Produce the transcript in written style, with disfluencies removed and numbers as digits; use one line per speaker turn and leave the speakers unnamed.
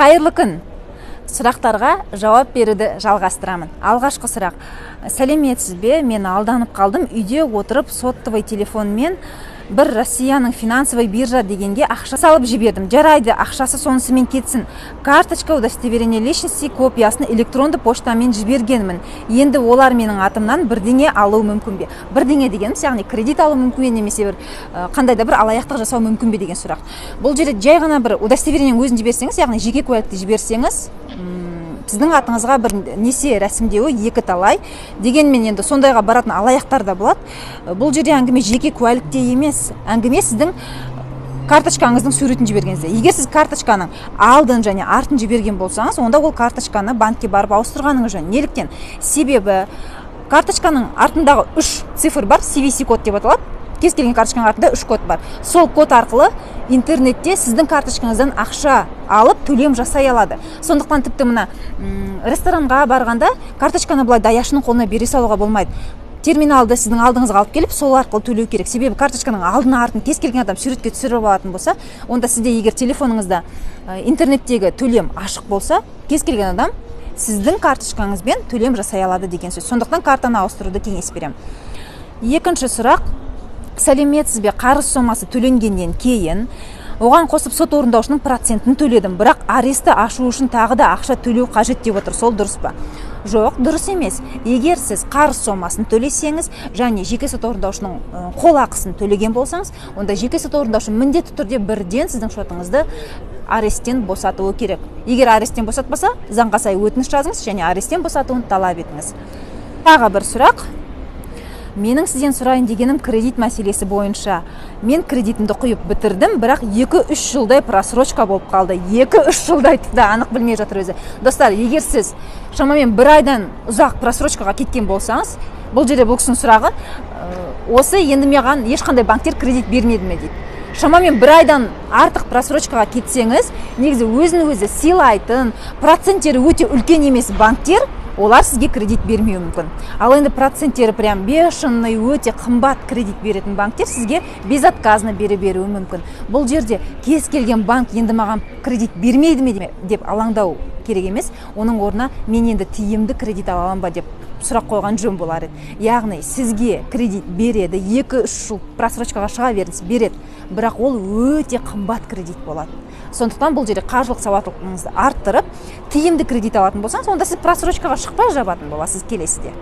Қайырлы күн. Сұрақтарға жауап беруді жалғастырамын. Алғашқы сұрақ. Сәлеметсіз бе? Мен алданып қалдым. Үйде отырып сотовый телефонмен бір Россияның финансовый биржа дегенге ақша салып жібердім. Жарайды, ақшасы сонысымен кетсін. Карточка удостоверение личности копиясын электронды поштамен жібергенмін. Енді олар менің атымнан бірдеңе алуы мүмкін бе? Бірдеңе дегеніміз, яғни кредит алу мүмкін бе, немесе бір қандай да бір алаяқтық жасау мүмкін бе деген сұрақ. Бұл жерде жай ғана бір удостоверениенің өзін жіберсеңіз, яғни жеке куәлікті жіберсеңіз, сіздің атыңызға бір несие рәсімдеуі екі талай. Дегенмен енді сондайға баратын алаяқтар да болады. Бұл жерде әңгіме жеке куәлікте емес, әңгіме сіздің карточкаңыздың суретін жібергеніңізде. Егер сіз карточканың алдын және артын жіберген болсаңыз, онда ол карточканы банкке барып ауыстырғаныңыз жөн. Неліктен? Себебі карточканың артындағы үш цифр бар, CVC код деп аталады. Кез келген карточканың артында үш код бар. Сол код арқылы интернетте сіздің карточкаңыздан ақша алып, төлем жасай алады. Сондықтан тіпті мына ресторанға барғанда карточканы былай даяшының қолына бере салуға болмайды. Терминалды сіздің алдыңызға алып келіп, сол арқылы төлеу керек. Себебі карточканың алдын, артын кез келген адам суретке түсіріп алатын болса, онда сізде егер телефоныңызда интернеттегі төлем ашық болса, кез келген адам сіздің карточкаңызбен төлем жасай алады деген сөз. Сондықтан картаны ауыстыруды кеңес беремін. Екінші сұрақ. Сәлеметсіз бе? Қарыз сомасы төленгеннен кейін оған қосып сот орындаушының процентін төледім, бірақ аресті ашу үшін тағы да ақша төлеу қажет деп отыр. Сол дұрыс па? Жоқ, дұрыс емес. Егер сіз қарыз сомасын төлесеңіз және жеке сот орындаушының қол ақысын төлеген болсаңыз, онда жеке сот орындаушы міндетті түрде бірден сіздің шотыңызды аресттен босатуы керек. Егер аресттен босатпаса, заңға сай өтініш жазыңыз және аресттен босатуын талап етіңіз. Тағы бір сұрақ. Менің сізден сұрайын дегенім кредит мәселесі бойынша. Мен кредитімді құйып бітірдім, бірақ 2-3 жылдай просрочка болып қалды. 2-3 жылдай да анық білмей жатыр өзі. Достар, егер сіз шамамен бір айдан ұзақ просрочкаға кеткен болсаңыз, бұл жерде бұл кісінің сұрағы осы: енді маған ешқандай банктер кредит бермеді ме дейді. Шамамен бір айдан артық просрочкаға кетсеңіз, негізі өзін өзі сыйлайтын, проценттері өте үлкен емес банктер, олар сізге кредит бермеуі мүмкін. Ал енді проценттері прям бешеный, өте қымбат кредит беретін банктер сізге безотказно бере беруі мүмкін. Бұл жерде кез келген банк енді маған кредит бермейді ме деп алаңдау керек емес. Оның орнына мен енді тиімді кредит ала аламын ба деп сұрақ қойған жөн болар еді. Яғни сізге кредит береді, 2-3 жыл просрочкаға шыға беріңіз, береді, бірақ ол өте қымбат кредит болады. Сондықтан бұл жерде қаржылық сауаттылығыңызды арттырып, тиімді кредит алатын болсаңыз, онда сіз просрочкаға шықпай жабатын боласыз келесіде.